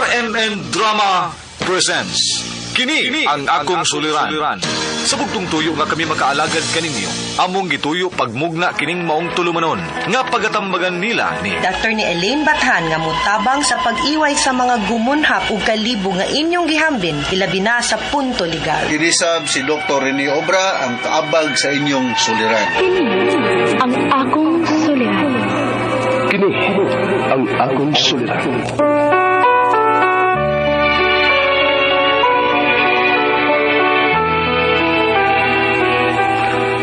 RMN Drama presents Kini ang akong suliran. Sa bugtong tuyo nga kami makaalagad kaninyo, among gituyo pagmugna kining maong tulumanon nga pagatambagan nila ni Attorney Elaine Bathan nga mutabang sa pag-iway sa mga gumunhap ug kalibo nga inyong gihambin ilabi na sa punto legal. Kinisab si Dr. Rene Obra ang kaabag sa inyong suliran. Kini ang akong suliran. Kini ang akong suliran.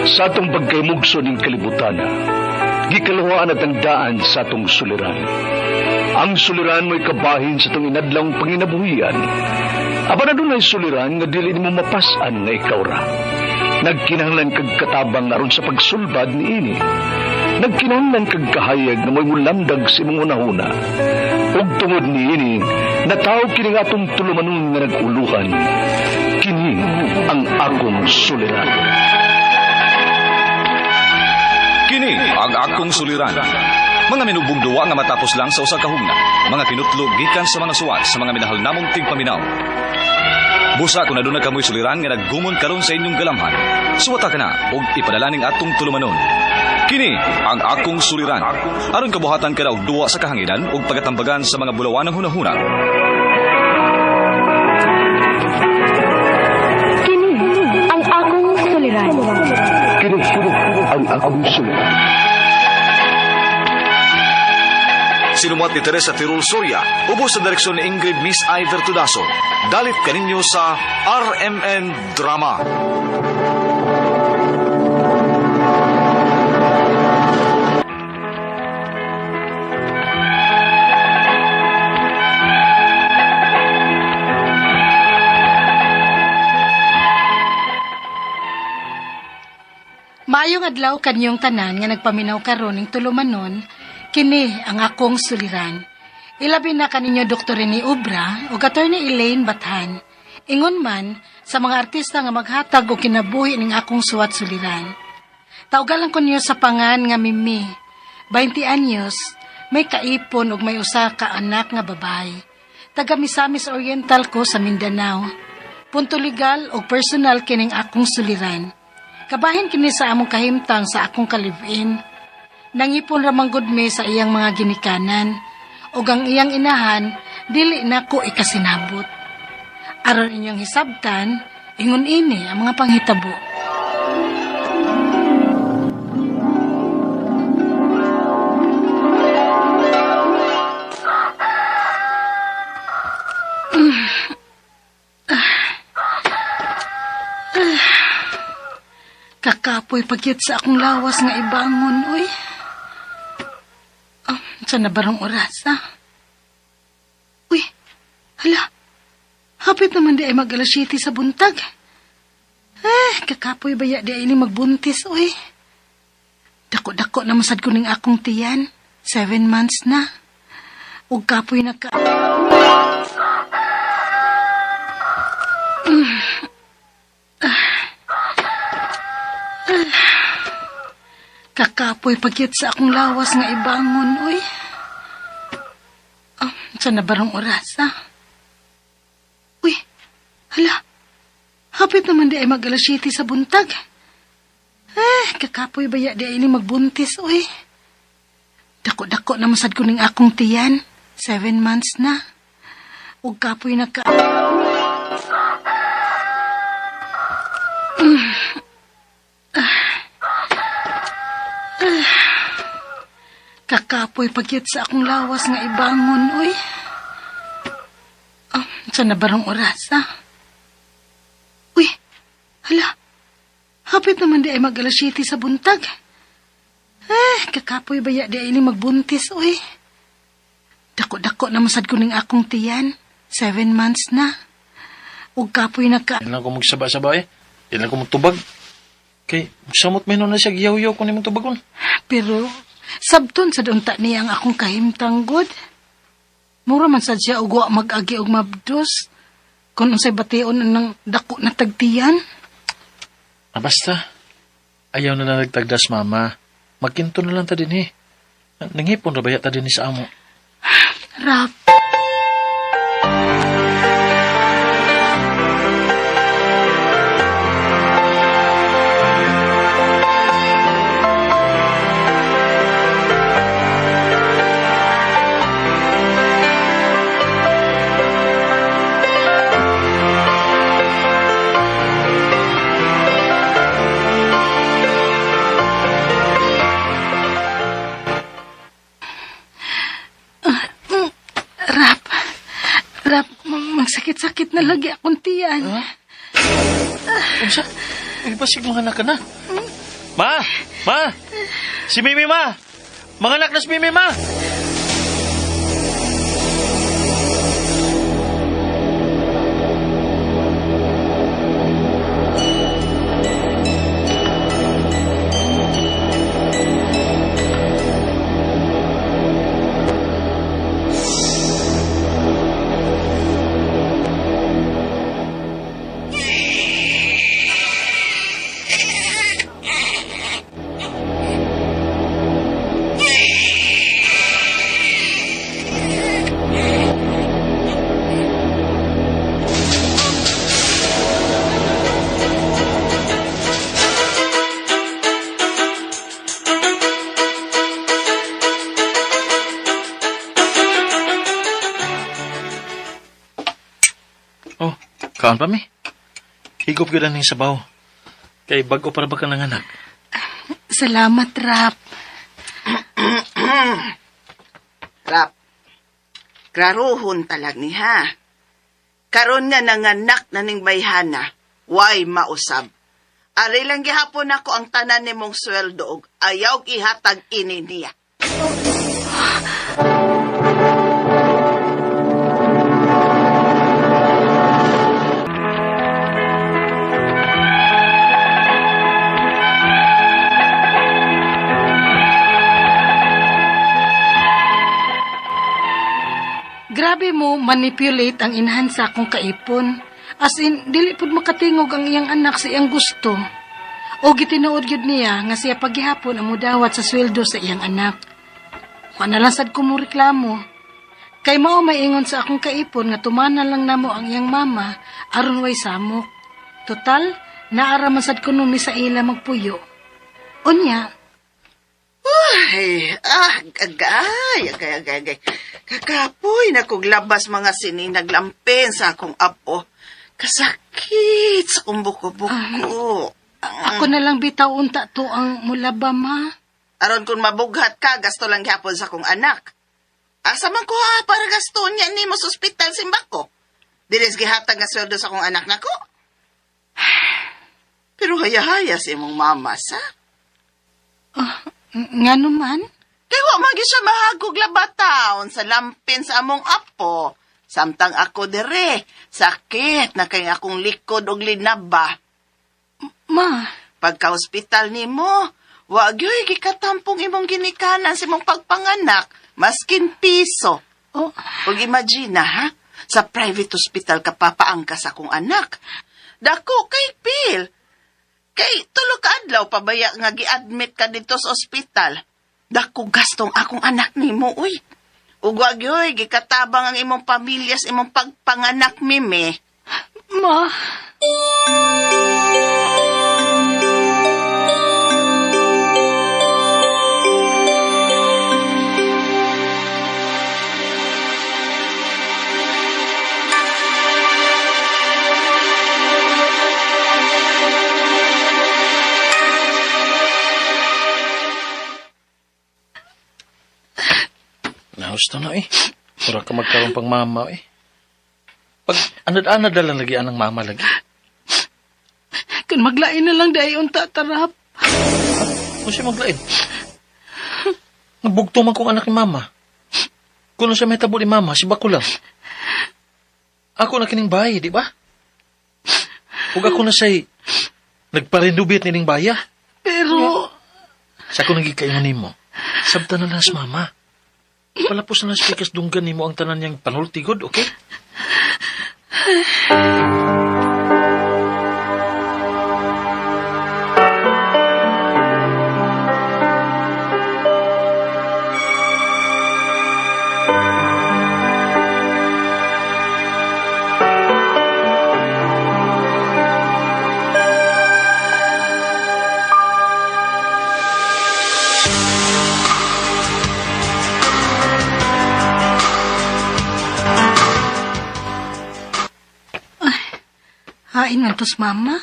Sa atong pagkaymugso ning kalibutan, gikaluhaan at ang daan sa atong suliran. Ang suliran mo'y kabahin sa atong inadlawng panginabuhian. Apan adunay suliran nga dili nimo mapas-an nga ikaw ra. Nagkinahanglan kag katabang aron sa pagsulbad niini. Nagkinahanglan kag kahayag nga mo'y mulamdag sa imong hunahuna. Ug tungod niini, nataw kini nga atong tulumanon nga nag-uluhan. Kini ang akong suliran. Kini ang akong suliran. Mga minubong duwa nga matapos lang sa usa ka hugna. Mga kinutlo gikan sa mga suwat sa mga minahal namong tigpaminaw. Busa kung aduna kamoy suliran nga naggumon karon sa inyong galamhan. Suwata ka na og ipadala ning atong tulumanon. Kini ang akong suliran. Aron kabuhatan ka na og duwa sa kahanginan ug pagatambagan sa mga bulawanang hunahuna. Kini ang akong suliran. Kini ang akong suliran. Sinumuat ni Teresa Tirul Soria, ubos sa direksyon ni Ingrid Miss Iver Tudaso. Dalit kaninyo sa RMN Drama. Maayong adlaw kanyong tanan nga nagpaminaw karon ning tulumanon, kini ang akong suliran. Ilabi na kaninyo Dr. Rene Obra ug Attorney Elaine Bathan. Ingon man sa mga artista nga maghatag og kinabuhi ning akong suwat suliran. Tawgalan ko niyo sa pangan nga Mimi. 20 anyos, may kaipon ug may usa ka anak nga babae. Taga Misamis Oriental ko sa Mindanao. Punto legal o personal kining akong suliran. Kabahin kini sa among kahimtang sa akong kalibin. Nangipon ramang gud mi sa iyang mga ginikanan. Ug ang iyang inahan, dili nako ikasinabot. Aron inyong hisabtan, ingon ini ang mga panghitabo. Kakapoy pagyut sa akong lawas nga ibangon, uy. Ah, sa na barong oras, ah? Uy, hala. Hapit naman di ay mag alas 7 sa buntag. Eh, kakapoy baya di ay ini magbuntis, uy. Dako-dako na masad ko ning akong tiyan. 7 months na. Ug kapoy na ka... Kakapoy pagyut sa akong lawas nga ibangon, uy. Ah, sa na barong oras, ah? Uy, hala. Hapit naman di ay mag alas 7 sa buntag. Eh, kakapoy baya di ay ini magbuntis, uy. Dako-dako na masad ko ning akong tiyan. 7 months na. Ug kapoy na ka... Kakapoy pagyut sa akong lawas nga ibangon, uy. Ah, sa na barong oras, ah? Uy, hala. Hapit naman di ay mag alas 7 sa buntag. Eh, kakapoy baya di ay ini magbuntis, uy. Dako-dako na masad ko ning akong tiyan. 7 months na. Ug kapoy na ka... Yan lang ko magsaba-saba eh. Yan lang ko magtubag. Kay, samot may na siya giyaw-yaw kung imong tubagon. Pero, sabton sa unta niya ang akong kahimtang god. Mura man sad siya og wa mag-agi og mabdos. Kung unsay bation ng dako na tagtiyan. Ah, basta. Ayaw na lang nagtagdas, mama. Magkinto na lang ta din eh. Nanghipon ra ba ta din sa amo? Rap. Rap, magsakit-sakit na lagi akong tiyan. Ha? Unsa? Uy, basig mga anak ka na. Ma! Ma! Si Mimi, ma! Mga anak na si Mimi, ma! Oh, kaon pa mi. Higop gyud aning sabaw. Kay bag-o para ba ka nanganak? Salamat, Rap. Rap, klaruhon talag ni ha. Karon nga nanganak na ning bayhana, way mausab. Ari lang gihapon ako ang tanan nimong sweldo og ayaw ihatag ini niya. Grabe mo manipulate ang inahan sa akong kaipon. As in, dili pud makatingog ang iyang anak sa iyang gusto. O gitinuod gyud niya nga siya paghihapon ang mudawat sa sweldo sa iyang anak. Wa na lang sad ko mo reklamo. Kay mao maingon sa akong kaipon nga tumana lang namo ang iyang mama aron way samok. Total, naara man sad kuno mi sa ila magpuyo. Unya, Ay, agay, agay, agay, agay. Kakapoy na kog labas mga sininaglampin sa akong apo. Kasakit sa akong buko-buko. Ako na lang bitaw unta to ang mulaba ma. Aron kung mabughat ka, gasto lang gihapon sa akong anak. Asa man ko ha, para gasto niya nimo sa ospital simbako. Dilis gihatag nga sweldo sa akong anak nako. Pero haya-haya sa imong mama sa. Ngano man? Kay wa man gyud siya mahagog labataon sa lampin sa among apo. Samtang ako dire, sakit na kay akong likod og linaba. Ma, Pagka-ospital nimo, wa gyud gikatampong imong ginikanan sa imong pagpanganak, maskin piso. oh, Ug imagine na, ha, sa private hospital ka papaangkas akong anak. Dako kay bill. Kay tulo ka adlaw pabaya nga gi-admit ka dito sa ospital. Dako gastong akong anak nimo, uy. Ug wa gyud gikatabang ang imong pamilya sa imong pagpanganak mime. ma. Nahusto na eh. Mura ka magkaroon pang mama eh. Pag anad-anad na lang lagi anang mama lagi. Kun maglain na lang dahil unta tarap. Kung siya maglain. Nabugto man kong anak ni mama. Kung siya may tabo ni mama, si Bakula. Ako na kining bahay, di ba? Ug ako na siya'y nagparenubit nining baya. Pero, Sa ako nagikaingon nimo, sabta na lang sa mama. Palapos na lang sa pikas dunggan nimo ang tanan niyang panultigod, okay? Hain man tos mama.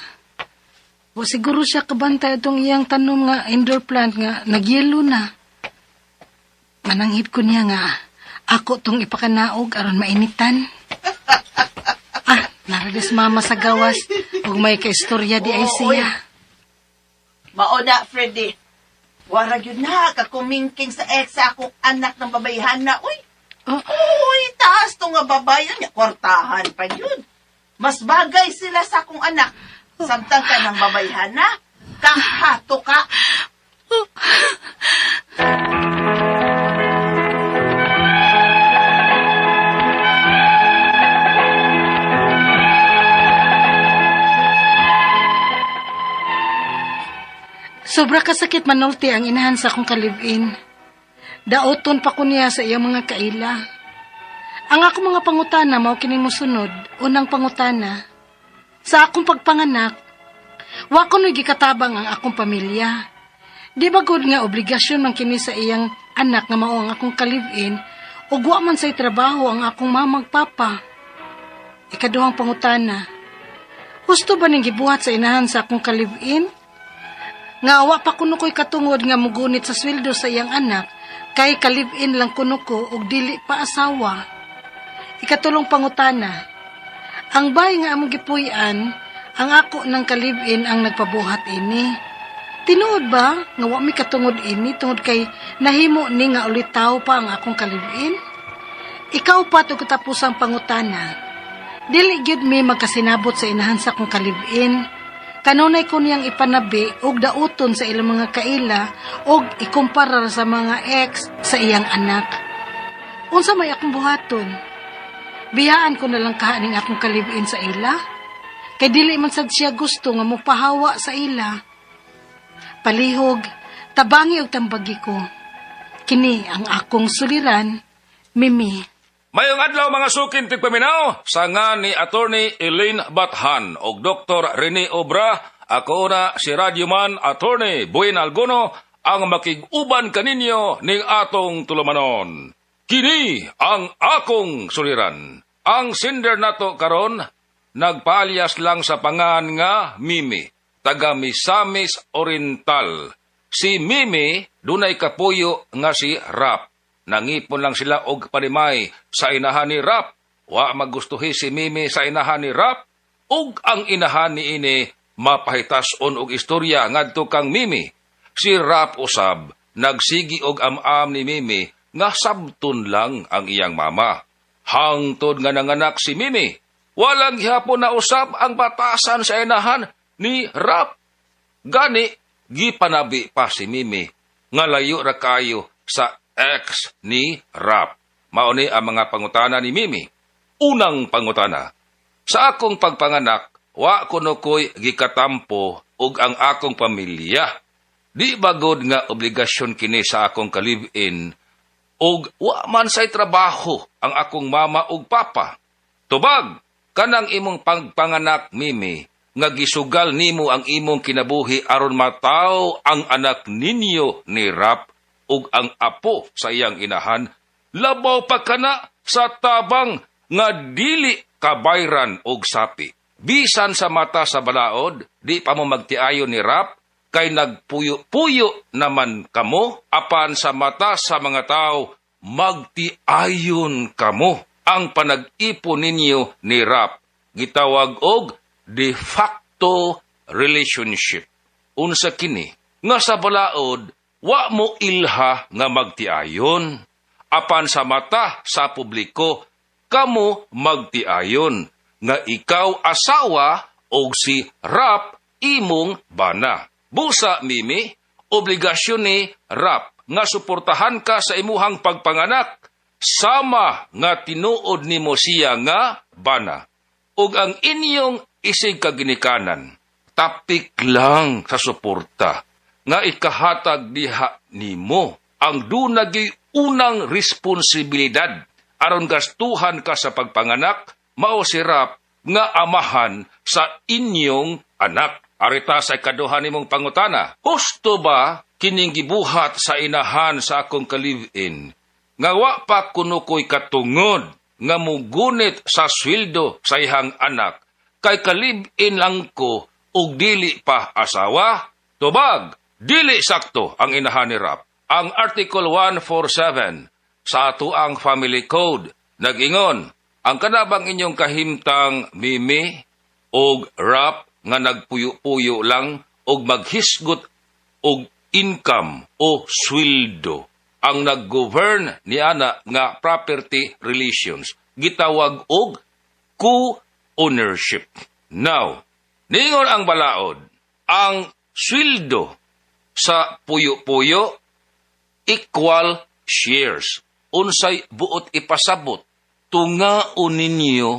Wa siguro siya kabantay atong iyang tanom nga indoor plant nga nagyelo na. Mananghid ko niya nga ako tong ipakanaog aron mainitan. Ah, naradas mama sa gawas ug may kaistorya di ay siya. Mao na, Freddy. Wara yun na, kakumingking sa ex sa akong anak ng babayhan na. Uy, Oh, uy, taas to nga babayan niya. Kwartahan pa yun. Mas bagay sila sa akong anak. Samtang ka ng babayhan na, kahato ka. Sobra kasakit manulti ang inahan sa akong kalibin. Daoton pa ko niya sa iyang mga kaila. Ang akong mga pangutana mao kini mosunod, unang pangutana. Sa akong pagpanganak, wa ko no'y gikatabang ang akong pamilya. Di ba gud nga obligasyon man kini sa iyang anak nga mao ang akong kalibin ug wa man say trabaho ang akong mamag papa. Ikaduhang pangutana. Husto ba ning gibuhat sa inahan sa akong kalibin? Nga wa pa kuno ko'y katungod nga mugunit sa sweldo sa iyang anak, kay kalibin lang kuno ko ug dili pa asawa. Ikatulong pangutana, ang bay nga among gipuy-an, ang ako ng kalibin ang nagpabuhat ini. Tinuod ba nga wa mi katungod ini tungod kay nahimo ni nga ulitaw pa ang akong kalibin? Ikaw pa ug katapusang pangutana. Dili gyud mi magkasinabot sa inahan sa akong kalibin. Kanunay ko niyang ipanabi og dauton sa ilang mga kaila og ikumpara sa mga ex sa iyang anak. Unsa may akong buhaton? Biyaan ko na lang kahaning akong kalibin sa ila. Kay dili man sad siya gusto nga mopahawa sa ila. Palihog, tabangi og tambagi ko. Kini ang akong suliran, Mimi. Mayong adlaw mga sukin tigpaminaw sa nga ni Attorney Elaine Bathan og Dr. Rene Obra, ako na si Radyoman Attorney Buin Alguno ang makig-uban kaninyo ning atong tulumanon. Kini ang akong suliran. Ang sender nato karon nagpaalias lang sa pangan nga Mimi, taga Misamis Oriental. Si Mimi dunay kapuyo nga si Rap. Nangipon lang sila og panimay sa inahan ni Rap. Wa magustuhi si Mimi sa inahan ni Rap ug ang inahan ni ini mapahitas-on og istorya ngadto kang Mimi. Si Rap usab nagsigi og am-am ni Mimi nga sabton lang ang iyang mama. Hangtod nga nanganak si Mimi, walang gihapon na usab ang batasan sa inahan ni Rap. Gani gipanabi pa si Mimi nga layo ra kayo sa ex ni Rap. Mao ni ang mga pangutana ni Mimi. Unang pangutana, sa akong pagpanganak, wa kuno ko'y gikatampo ug ang akong pamilya. Di ba gud nga obligasyon kini sa akong kalibin ug wa man say trabaho ang akong mama ug papa. Tubag, kanang imong pagpanganak, Mimi, nga gisugal nimo ang imong kinabuhi aron mataw ang anak ninyo ni Rap ug ang apo sa iyang inahan, labaw pa kana sa tabang nga dili kabayran og sapi. Bisan sa mata sa balaod, di pa mo magtiayon ni Rap, kay nagpuyo-puyo naman kamo, apan sa mata sa mga tao, magtiayon kamo. Ang panag-ipon ninyo ni Rap, gitawag og de facto relationship. Unsa kini, nga sa balaod, wa mo ilha nga magtiayon. Apan sa mata sa publiko, kamo magtiayon, nga ikaw asawa og si Rap imong bana. Busa, Mimi, obligasyon ni Rap nga suportahan ka sa imuhang pagpanganak, sama nga tinuod nimo siya nga bana. Ug ang inyong isig kaginikanan, tapik lang sa suporta nga ikahatag diha nimo ang dunagay unang responsibilidad aron gastuhan ka sa pagpanganak, mao si Rap nga amahan sa inyong anak. Arita sa ikaduha nimong pangutana, husto ba kining gibuhat sa inahan sa akong kalivin nga wa pa kuno ko'y katungod nga mugunit sa sweldo sa iyang anak Kay ka-live-in lang ko ug dili pa asawa? Tubag, dili sakto ang inahan ni Rap. Ang Article 147 sa atoang Family Code nag-ingon, ang kanabang inyong kahimtang, Mimi og Rap, nga nagpuyo-puyo lang og maghisgot og income o sweldo, ang nag-govern niana nga property relations gitawag og co-ownership. Now, ningon ang balaod, ang sweldo sa puyo-puyo equal shares. Unsay buot ipasabot? Tungaon ninyo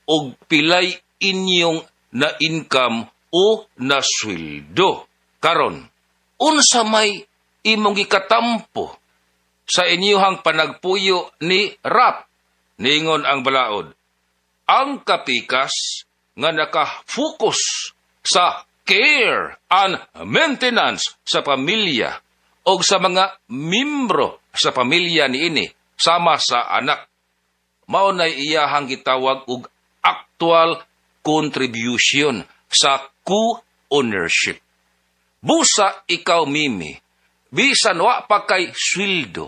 og pilay inyong na income o na sweldo. Karon, unsa may imong gikatampo sa inyuhang panagpuyo ni Rap? Ningon ang balaod, ang kapikas nga naka-focus sa care and maintenance sa pamilya o sa mga membro sa pamilya niini sama sa anak, mao nay iyahang gitawag og actual contribution sa co-ownership. Busa ikaw, Mimi, bisan wa pa kay sweldo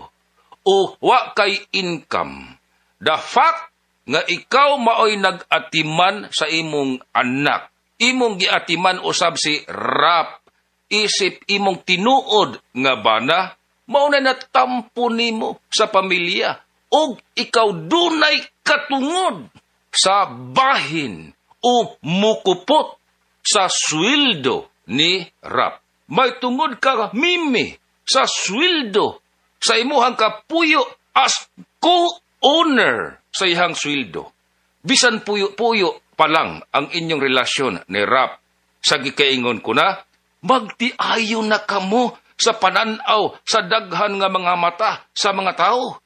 o wa kay income, the fact nga ikaw maoy nag-atiman sa imong anak, imong giatiman usab si Rap, isip imong tinuod nga bana, mao na natampo nimo sa pamilya ug ikaw dunay katungod sa bahin o mukupot sa sweldo ni Rap. May tungod ka, Mimi, sa sweldo sa imuhang kapuyo as co-owner sa iyang sweldo. Bisan puyo-puyo pa lang ang inyong relasyon ni Rap. Sa gikaingon ko na, magtiayo na kamo sa pananaw sa daghan nga mga mata sa mga tao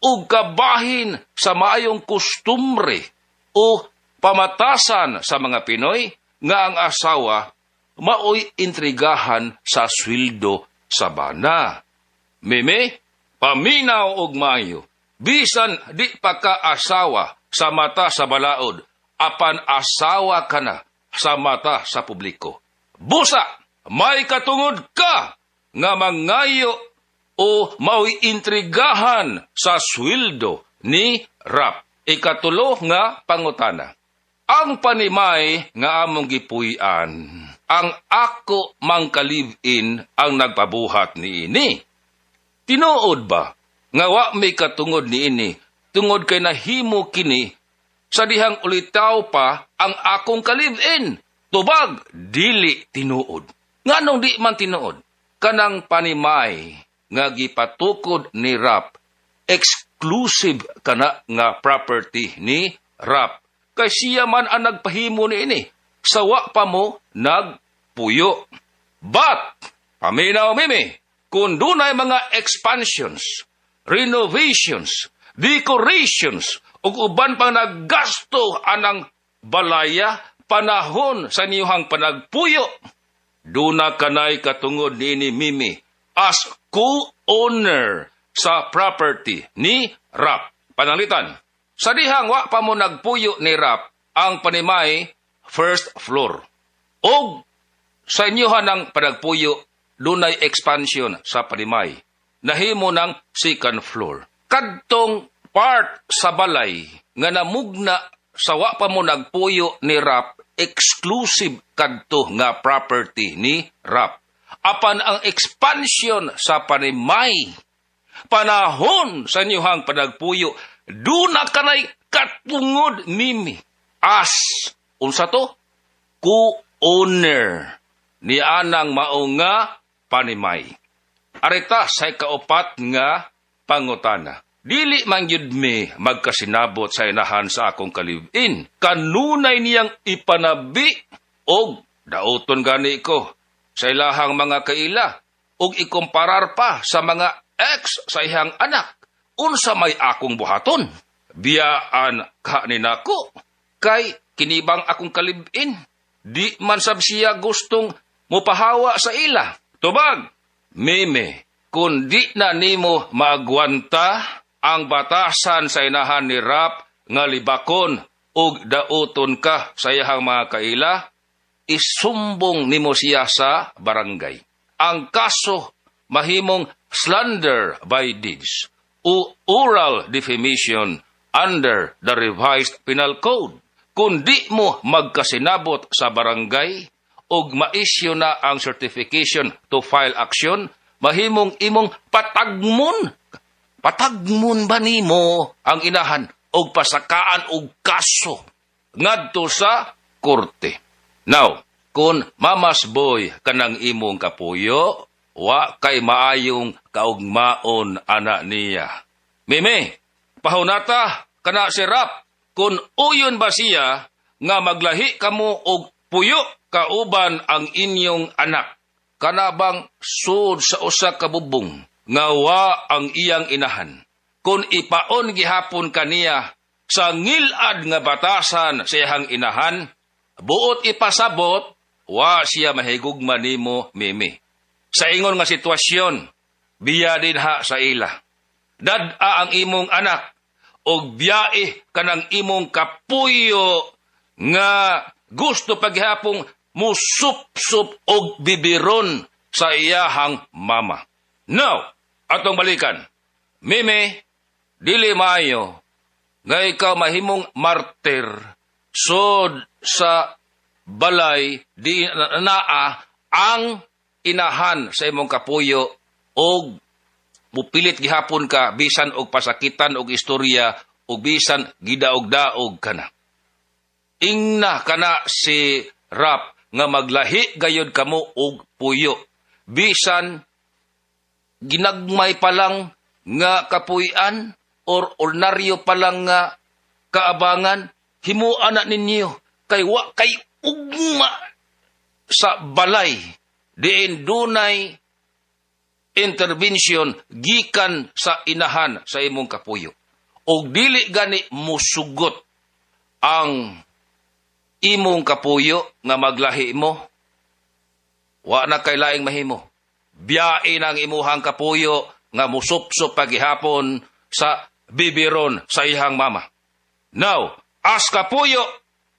ug kabahin sa maayong kustumbre o pamatasan sa mga Pinoy nga ang asawa maoy intrigahan sa sweldo sa bana. Mimi, paminaw og maayo. Bisan di pa ka asawa sa mata sa balaod, apan asawa ka na sa mata sa publiko. Busa, may katungod ka nga mangayo o maoy intrigahan sa sweldo ni Rap. Ikatulo nga pangutana. Ang panimay nga among gipuy-an, ang ako mang ka-live-in ang nagpabuhat niini. Tinuod ba nga wa may katungod niini tungod kay nahimo kini sa dihang ulitaw pa ang akong ka-live-in? Tubag, dili tinuod. Nganong di man tinuod? Kanang panimay nga gipatukod ni Rap, exclusive kana nga property ni Rap. Kay siya man ang nagpahimo niini sa wa pa mo nagpuyo. But, paminaw, Mimi, kung dunay mga expansions, renovations, decorations, ug uban pang naggasto anang balaya panahon sa inyong panagpuyo, duna kanay katungod niini, Mimi, as co-owner sa property ni Rap. Pananglitan, sa dihang wa pa mo nagpuyo ni Rap, ang panimay first floor. Og sa inyuhan ng panagpuyo, dunay expansion sa panimay. Nahimo ng second floor. Kadtong part sa balay nga namugna sa wa pa mo nagpuyo ni Rap, exclusive kadto nga property ni Rap. Apan ang expansion sa panimay panahon sa inyuhang panagpuyo, duna kanay katungod, Mimi, as unsa to, co-owner ni anang mao nga panimay. Arita sa ikaupat nga pangutana. Dili man gyud mi magkasinabot sa inahan sa akong ka-live-in. Kanunay niyang ipanabi og dauton gani ko sa ilahang mga kaila og ikumparar pa sa mga ex sa iyang anak. Unsa may akong buhaton? Biyaan ka ni nako kay kinibang akong ka-live-in? Di man sab siya gustong mupahawa sa ila. Tubag, Meme, kung di na nimo maagwanta ang batasan sa inahan ni Rap nga libakon ug dauton ka sa iyahang mga kaila, isumbong nimo siya sa barangay. Ang kaso mahimong slander by deeds o oral defamation under the Revised Penal Code. Kung di mo magkasinabot sa barangay og ma-issue na ang certification to file action, mahimong imong patagmon. Patagmon ba nimo ang inahan og pasakaan og kaso ngadto sa korte? Now, kung mama's boy kanang imong kapuyo, wa kay maayong kaugmaon ana niya. Mimi, pahunata kana si Rap kung uyon ba siya nga maglahi kamo og puyo kauban ang inyong anak. Kana bang sud sa usa ka bubong nga wa ang iyang inahan? Kung ipaon gihapon kaniya sa ngilad nga batasan sa iyang inahan, buot ipasabot, wa siya mahigugma nimo, Mimi. Sa ingon nga sitwasyon, biya dinha sa ila. Dad-a ang imong anak og biyae kanang imong kapuyo nga gusto paghapong musupsup og bibiron sa iyahang mama. Now, atong balikan. Mimi, dili maayo nga ikaw mahimong martir sod sa balay di naa ang inahan sa imong kapuyo og mupilit gihapon ka bisan og pasakitan og istorya og bisan gidaog-daog ka na. Ingna kana si Rap nga maglahi gayod kamo og puyo. Bisan ginagmay pa lang nga kapuy-an or ordinaryo pa lang nga kaabangan, himuan na ninyo kay wa kay ugma sa balay diin dunay intervention gikan sa inahan sa imong kapuyo. Og dili gani musugot ang imong kapuyo nga maglahi mo, wa na kay laing mahimo. Biyain ang imuhang kapuyo nga musupsup pagihapon sa bibiron sa iyang mama. Now, as kapuyo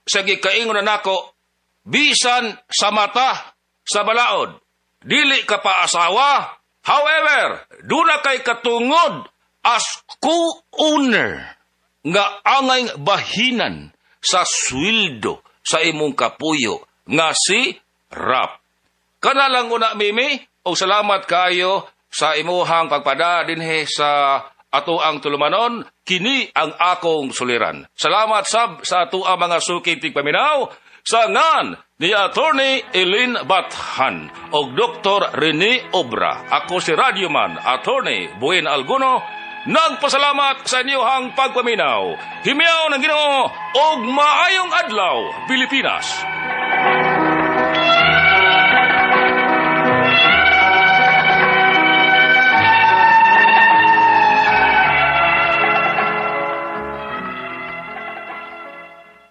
sa gikaingon na nako, bisan sa mata sa balaod, dili ka pa asawa. However, duna kay katungod as co-owner nga angay bahinan sa sweldo sa imong kapuyo nga si Rap. Kana lang una, Mimi, o salamat kayo sa imuhang pagpada dinhi sa ato ang tulumanon, kini ang akong suliran. Salamat sab sa ato ang mga suki tigpaminaw sa ngan ni Attorney Eileen Bathan o Dr. Rene Obra. Ako si Radyoman, Attorney Buin Alguno, nagpasalamat sa inyong pagpaminaw. Himiyaw ng Ginoo og maayong adlaw, Pilipinas.